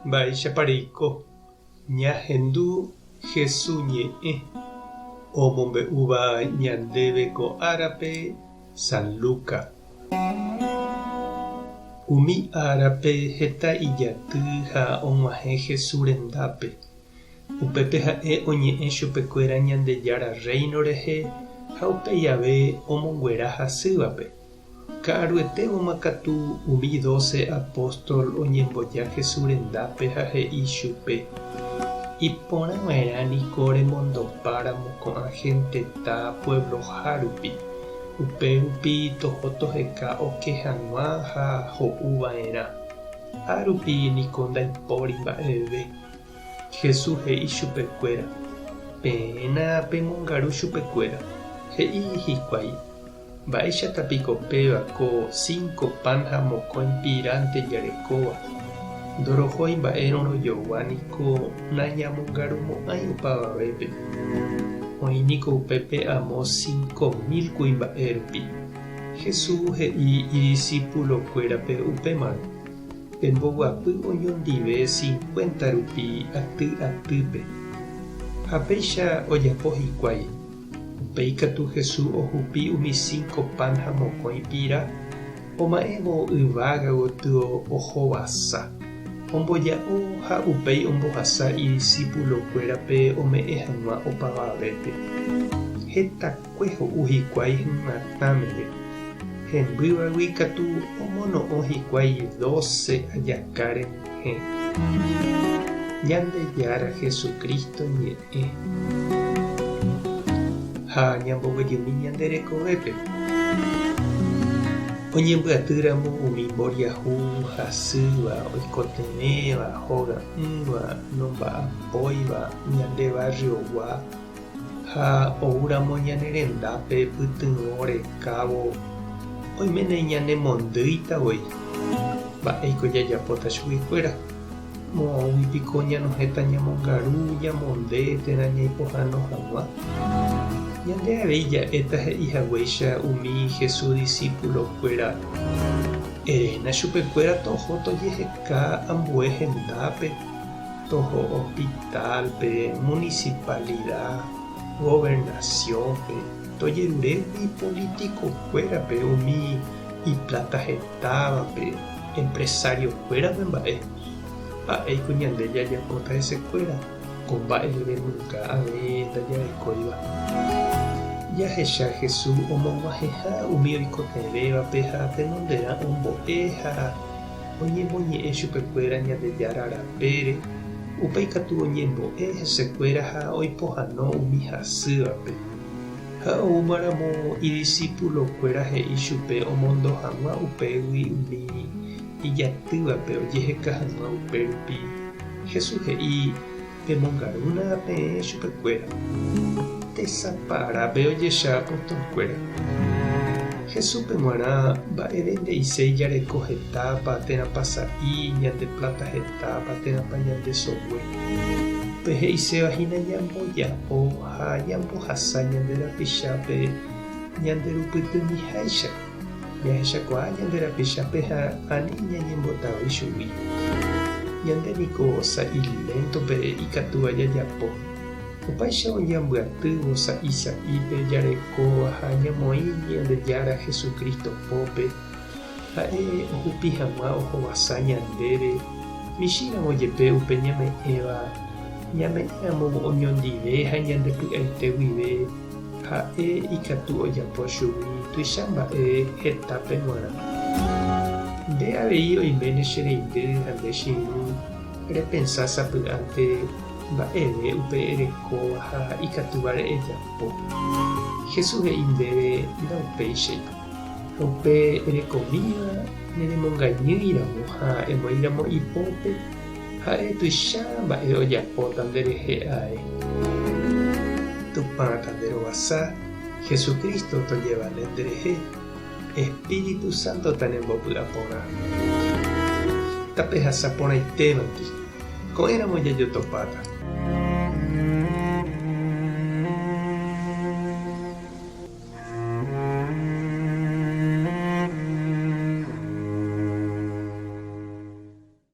Mba'éichapa reiko ñahendu Hesu ñe'ẽ omombe'úva ñandéve ko árape San Luca. Umi árape heta ijaty ha og̃uahẽ Hesu rendápe. Upépe ha'e oñe'ẽ chupekuéra Ñandejára Rréino rehe ha upéi ave omonguera hasývape. Ka'aruetévoma katu umi dóse apóstol oñemboja Jesús rendápe ha he'i chupe, Iporã va'erã niko remondopáramo ko'ã genteta puebloha rupi, upe rupi toho toheka oke hag̃ua ha ho'u va'erã. Árupi niko ndaipóri mba'eve. Jesús he'i chupekuéra, Peẽna pemongaru chupekuéra. He'i hikuái, Mba'éichata piko péva ko cinco pan ha mokõi piránte jarekóva? Ndorohói mba'érõ rojogua niko nañamongarumo'ãi opavavépe. Oĩ niko upépe amo 5000 kuimba'e rupi. Jesús he'i idisípulokuérape upémarõ, Pemboguapy oñondive cincuenta rupi aty atýpe. Ha péicha ojapo hikuái. Upéi katu Jesús ohupi umi cinco pan ha mokõi pira, oma'ẽvo yvága gotyo ohovasa, omboja'o ha upéi ombohasa idisípulokuérape ome'ẽ hag̃ua opavavépe. Hetakue ho'u hikuái hyg̃uatã meve. Hembývagui katu omono'õ hikuái dóse ajaka renyhẽ. Ñandejára Jesucristo ñe'ẽ. Ha ñamboguejymi ñande rekovépe. Oñembyatýramo umi mboriahu hasýva, oikotevẽva, hoga'ỹva, nomba'apóiva ñande barrio-gua ha oúramo ñane rendápe pytyvõ rekávo, oiméne ñanemondýita voi. Mba'éiko jajapóta chuguikuéra? Moõgui piko ñanohẽta ñamongaru, ñamonde térã ñaipohãno hag̃ua? Ñande avei ja'éta he'i haguéicha umi Jesús disípulokuéra, Eréna chupekuéra toho tojeheka ambue hendápe, toho hospitálpe, municipalida, gobernación-pe, tojerure umi politikokuérape, umi ipláta hetávape, empresariokuérape mba'e. Mba'éiko ñande jajapóta hesekuéra ko mba'eve nunga ave ndajarekóiva? Jahecha Jesús omog̃uahẽha umi oikotevẽvape ha tenonderã ombo'e ha oñemoñe'ẽ chupekuéra Ñandejára rapére, upéi katu oñembo'e hesekuéra ha oipohãno umi hasývape. Ha oúmaramo idisipulokuéra he'i chupe omondo hag̃ua upégui umi ijatývape ojeheka hag̃ua upérupi, Jesús he'i, Pemongarúna peẽ chupekuéra. Tesaparápe ojecha apostolkuéra. Jesúspe g̃uarã mba'eve nde'iséi jareko hetápa térãpa sa'i, ñande pláta hetápa térãpa ñande sogue. Upe he'iséva hína ñamboja'o ha ñambohasa ñande rapichápe ñanderupytymiháicha. Jahechakuaa ñande rapichápe ha ani ñañembotavy chugui. Ñande niko sa'i léntope ikatúva jajapo. Opáicha oñambyatývo sa'i sa'ípe jarekóva ha ñamoĩ Ñandejára Jesucristo pópe, ha'e ohupi hag̃ua ohovasa ñandéve, michĩramo jepe upe ñame'ẽva, ñame'ẽramo oñondive ha ñande py'aite guive, Ha'e ikatu ojapo chugui tuicha mba'e hetápe g̃uarã. Nde avei oiméne che reindy ha nde che irũ repensa sapy'ánte mba'eve upe erekóva ha ikatúvare ejapo. Jesús he'i ndéve ndaupéichai. Ha upe erekomíva neremongañýiramo ha emoĩramo ipópe, Ha'e tuicha mba'e ojapóta nderehe ae. Tupã tanderovasa, Jesucristo tojevale nderehe, Espíritu Santo tanembopy'aporã. Tapehasa porãitévanti, ko'ẽramo jajotopáta.